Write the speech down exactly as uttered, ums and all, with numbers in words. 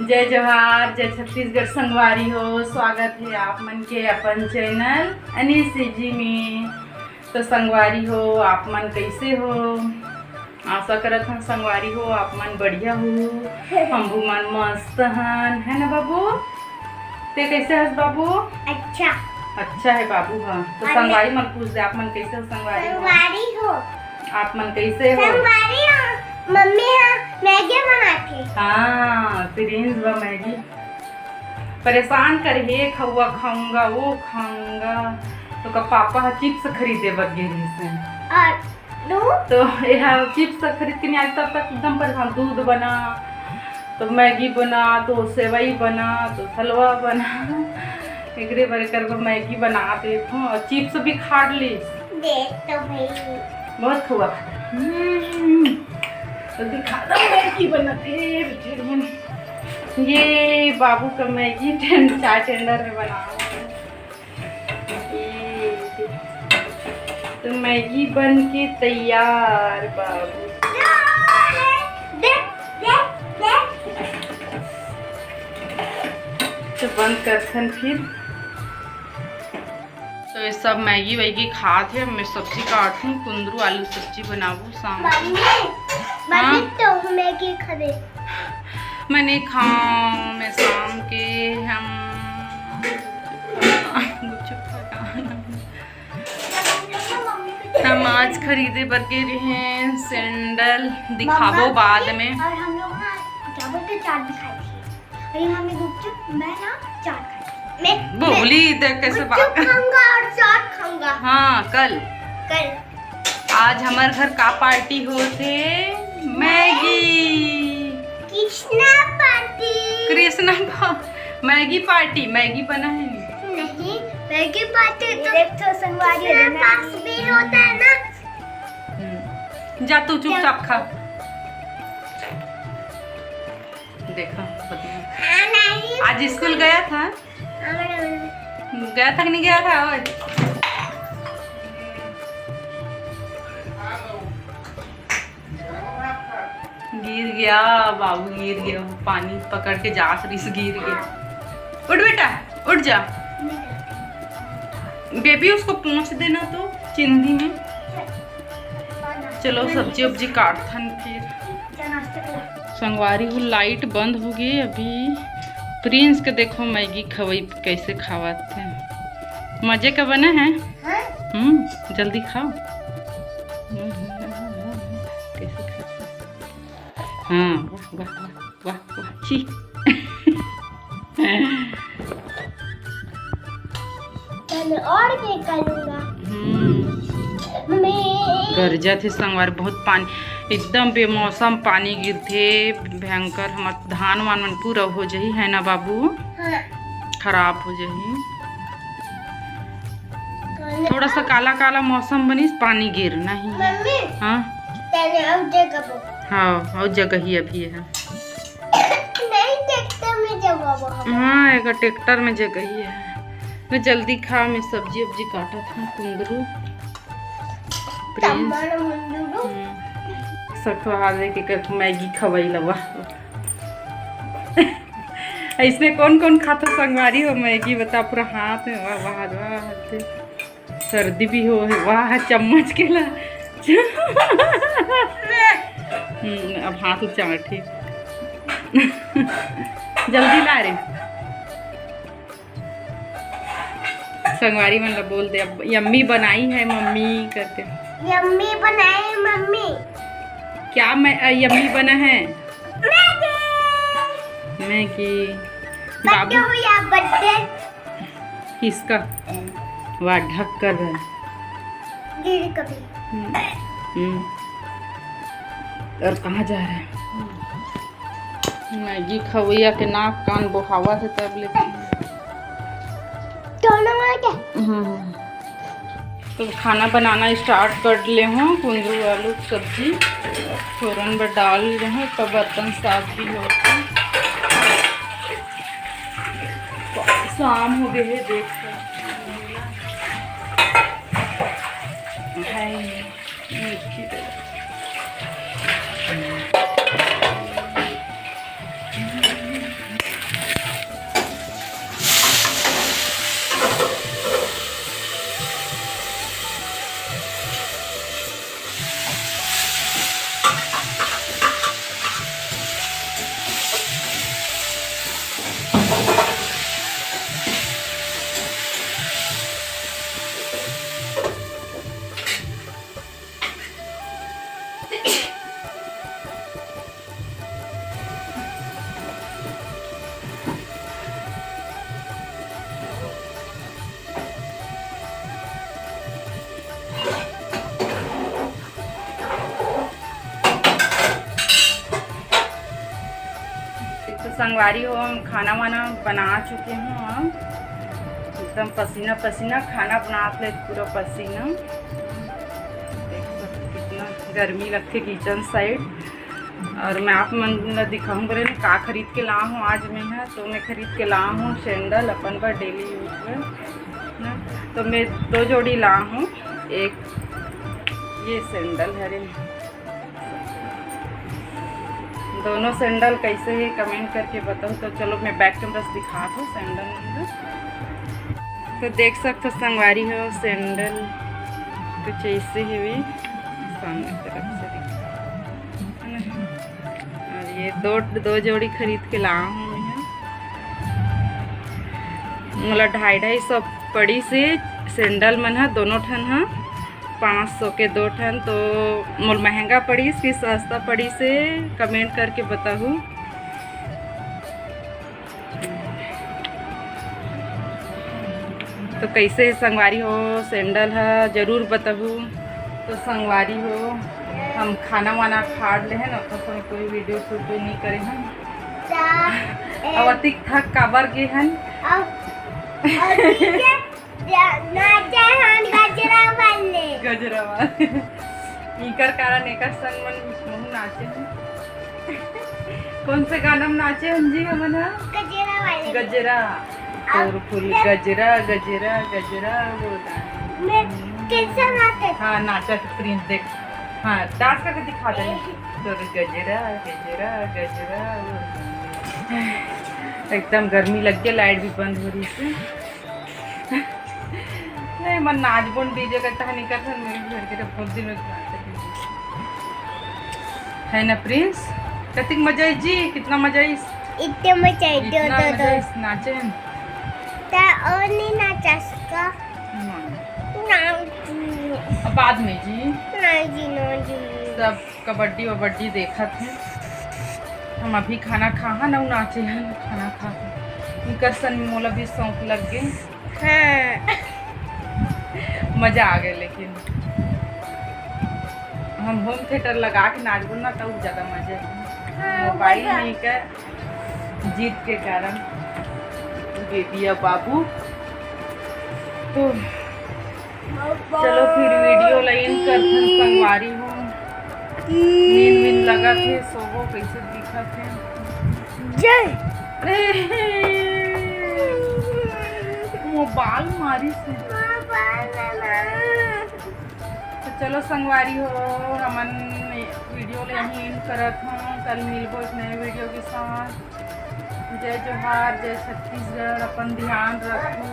जय जोहार, जय छत्तीसगढ़ संगवारी हो, स्वागत हे आप मन के अपन चैनल अनीस जी में। तो संगवारी हो, आप मन कैसे हो? आशा करत हन संगवारी हो, आप मन बढ़िया हो। हमहू मन मस्त हन, है ना बाबू? ते कैसे हस बाबू? अच्छा। अच्छा है बाबू, हाँ। तो अरे। संगवारी मन पूछ दे, आप मन कैसे हो संगवारी हो? संगवारी हो। आप मन कैसे हो? संगवारी हो, मम्मी हा मैगी बनाथे। हाँ, प्रिंस बा मैगी। परेशान करे हे, खउआ खाऊंगा, वो खाऊंगा। तो का पापा ह चिप्स खरीदे बर गे रहिस हे। और तू? तो ये चिप्स खरीद के नहीं आए, तब तक एकदम परेशान। दूध बना, तो मैगी बना, तो सेवई बना, तो हलवा बना। एकरे बर एकर बर मैगी बना देत हूँ और चिप्स भी खा ली। दे तो भाई। बहुत हुआ। हम्म, तो दिखा दो मैगी बनाते हैं। ये बाबू का मैगी टेंड-, चाय टेंडर में बना। ये तो मैगी बन के तैयार बाबू। दे, दे, दे। तो बंद करथन फिर। तो ये सब मैगी वैगी खात हे। मैं सब्जी काटूँ, कुंदरू आलू सब्जी बनाबू शाम को। मम्मी, मम्मी हाँ? तो मैगी खा दे। मैं नहीं खाऊँ, मैं शाम के हम गुपचुप खा। हम आज खरीदे बर गे रहे सैंडल, दिखाबो बाद में। और हम लोग ना क्या बोलते, चाट भी खाई थी। अरे मम्मी गुपचुप, मैं ना चाट खाई। मैं बोली देख कैसे बात। गुपचुप खाऊंगा और चाट खाऊंगा। हाँ, कल। कल। आज हमारे घर का पार्टी होथे? मैगी। कृष्णा पार्टी। कृष्णा पा-, मैगी पार्टी। मैगी बना है नहीं? नहीं, मैगी पार्टी तो एक ठो संगवारी कृष्णा है ना। पास भी होता है ना। हम्म। जा तू चुपचाप खा। देखो, बदमाश। हाँ, नहीं। आज स्कूल गया था? हाँ, मैडम। गया था कि नहीं गया था? ओए। गिर गया बाबू, गिर गया। वो पानी पकड़ के जास रही से गिर गया। उठ बेटा, उठ जा। बेबी, उसको पोंछ देना तो चिंदी में। चलो, सब्जी उब्जी काटथन फिर। संगवारी हो, लाइट बंद हो गई अभी। प्रिंस के देखो, मैगी खवई कैसे खावत है। मजे का बना है? हाँ। हम्म, जल्दी खाओ। कैसे खाते हैं? हाँ, वाह, वाह, वाह, वाह, वाह, छी। मैंने और क्या करूँगा? हम्म। मैं गरजत हे संगवारी, बहुत पानी, एकदम बेमौसम पानी गिरथे, भयंकर। हमर धान वान मन पूरा हो जाही, है ना बाबू? हाँ। खराब हो जाही। थोड़ा सा काला काला मौसम बनिस, पानी गिरना ही है। मम्मी, हाँ? तेने और जगह बो- हाँ, और जगह ही अभी है। नहीं, ट्रैक्टर में जगह बो- हाँ, एक ट्रैक्टर में जगह ही है। मैं जल्दी खा, मैं सब्जी उब्जी काटत हूँ, कुंदरू। प्रिंस। टमाटर मुंदरू। हम्म। सखो हाल है कि कर मैगी खवाई लवा। इसमें कौन कौन खाता संगवारी हो मैगी, बता, पूरा हाथ में, वाह, वाह, वाह, वाह। सर्दी भी हो, वाह, चम्मच के ला। हम्म, अब हाथ उचार, ठीक। जल्दी ला रे। संगवारी मन ला बोल दे, अब यम्मी बनाई है मम्मी करके। यम्मी बनाई मम्मी। क्या मैं, अ, यम्मी बना है? मैगी। मैगी। बर्थडे बाबू। हुई, आप बर्थडे। किसका? वाह, ढक कर रहे। दीदी कभी। हम्म, हम्म। और कहाँ जा रहे हैं? मैगी खवैया के नाक कान बोहावत हे तब ले। दोनों में क्या? हम्म। तो खाना बनाना स्टार्ट कर ले हूँ। कुंदरू आलू सब्जी फोरन बर डाल रहे हूँ, तो बर्तन साफ भी हो गए। शाम हो गए है, देख। हाय। मीठी दे। तो संगवारी हो, हम खाना वाना बना चुके हूँ। अब एकदम पसीना पसीना खाना बनात ले, पूरा पसीना। देख सकते कितना गर्मी लगथे किचन साइड। और मैं आप मन ला दिखाऊँ बोले ना का खरीद के ला हूँ आज मैं ह। तो मैं खरीद के ला हूँ सैंडल अपन बर डेली यूज में ना। तो मैं दो जोड़ी ला हूँ, एक ये सैंडल हरे। दोनों सैंडल कैसे हे कमेंट करके बताओ। तो चलो मैं बैक कैमरा से दिखात हूँ सैंडल नंबर। तो देख सकते हो संगवारी हो, सैंडल कुछ ऐसे हेवे सामने तरफ से दिख-, है ना? और ये दो दो जोड़ी खरीद के ला हूँ मैं। मोला ढाई ढाई सौ पड़ी से सैंडल मन ह, दोनों ठन ह पाँच सौ के दो ठन। तो मोल महंगा पड़ीस कि सस्ता पड़ीस हे, कमेंट करके बताहू। तो कैसे हे संगवारी हो सैंडल ह, जरूर बताहू। तो संगवारी हो, हम खाना वाना खा ले हन, ओकर समय कोई वीडियो शूट नहीं करे हन। अब अतिक थक काबर गे हन? नाचे हन गजरा वाले। गजरा वाले। इकर कारण एकर संग मन महू नाचे हन। कौन से गाना में नाचे हन जी हमन ह? गजरा वाले। गजरा। तोर फूल गजरा, गजरा, गजरा, वो गाना। मैं कैसे नाचे? हाँ, नाचा के प्रिंस देख। हाँ, डांस करके दिखा दे। तोर गजरा, गजरा, गजरा, वो गाना। एकदम गर्मी लग गया, लाइट भी बंद हो रही है। नहीं, मन नाचबो न डीजे का तहनी करथन, मेरे घर के तो बहुत दिन में है ना प्रिंस? कतिक मजा आई जी, कितना मजा आई? इतने मजा आई, दो, इतना दो, मजा दो। आई, नाचे हैं। ता और नहीं नाचा सका? नहीं। ना जी। अब बाद में जी। नहीं जी, नहीं जी। सब कबड्डी वबड्डी देखत हे। हम अभी खाना खाहन अउ नाचे हन, खाना खा के। इकर सन मोला भी शौक लग गे। हाँ। मजा आ गए, लेकिन हम होम थिएटर लगा के नाचबो ना, तब ज्यादा मजा है। हाँ, मोबाइल मजा। नहीं का जीत के कारण बेबी या बाबू। तो चलो फिर वीडियो ला एंड करथन संगवारी हो। नींद वींद लगत हे, सोवो कैसे दिखत हे। जय। मोबाइल मारी से। तो चलो संगवारी हो, हमन वीडियो ला यहीं एंड करत हन। कल मिलबो एक नए वीडियो के साथ। जय जोहार, जय छत्तीसगढ़, अपन ध्यान रखो।